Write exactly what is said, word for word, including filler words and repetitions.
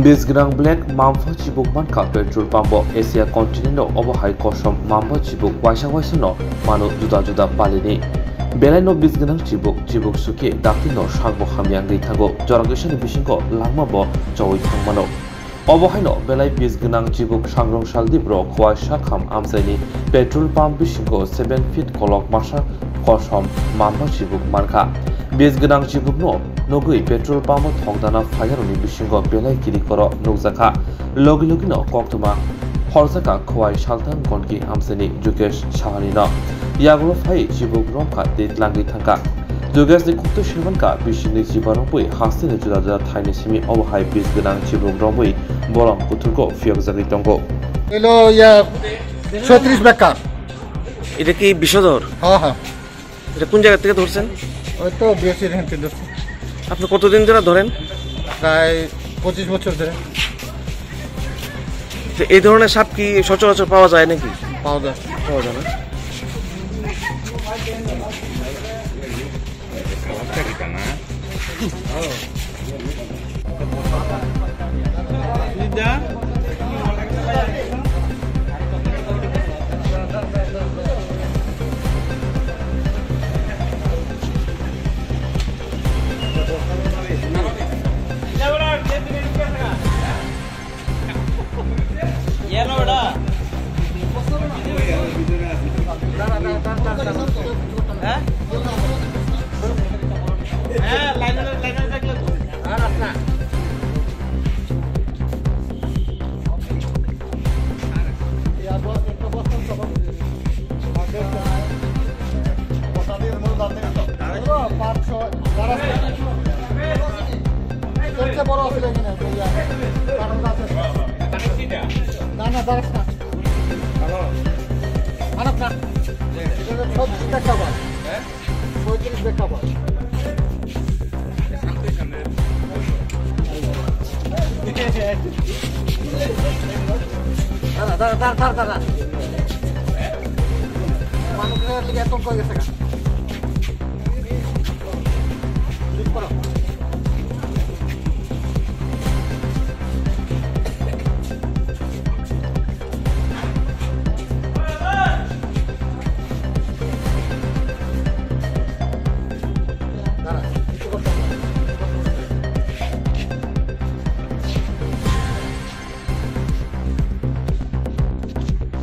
Bis gwnang black mampha chibuk mankha petrol pump o. Asia continent o obo hai kosom mampha chibuk waisa waisa no mano juda juda pali ni. Belai no bis gwnang chibuk, chibuk sukhe dakti no sak bo hamya wngwi thango. Jora kisa ni bisingo langma bo chowi thang mano. Obo hai no belai bis gwnang chibuk sangrong sal di bro khowai sakham amchai ni petrol pump bisingo seven feet kolok masa kosom mampha chibuk mankha. Bis gwnang chibuk no nugwi petrol pump o thok dana phaiyarokni bisingo belai kiri koro nukjakha. Logi logi no koktwma horjakha khowai salthang Gondki amchaini Jukesh Sahani no. Yagulo phai chibuk romkha tei tlangwi thangkha. Jukesh ni khuktwi swimankha bisingni chiba rombwi hasteni juda juda thaini simi obo hai bis gwnang chibuk rombwi bolong kuthurgo phiyokjagwi tongo. এলো ইয়া ছত্রিশ বেকার। এটা কি বিষধর? হ্যাঁ, হ্যাঁ। এটা কোন জায়গা থেকে ধরছেন? ওই তো বিএসসি এখান থেকে ধরছি। আপনি কতদিন ধরে ধরেন? প্রায় পঁচিশ বছর ধরে। তো এই ধরনের সাপ কি সচরাচর পাওয়া যায় নাকি? পাওয়া যায়। পাওয়া যায় না। সবচেয়ে বড় আছিল এখানে, তো ইয়া, কারণ আছে। না, না, দাঁড়াস না। আনাস না। এটা হচ্ছে ছত্রিশ টাকা বার। পঁয়ত্রিশ টাকা বার। দাঁড়া, দাঁড়া, দাঁড়া, দাঁড়া, দাঁড়া। মানুষের লিগে এত কই গেছে গা?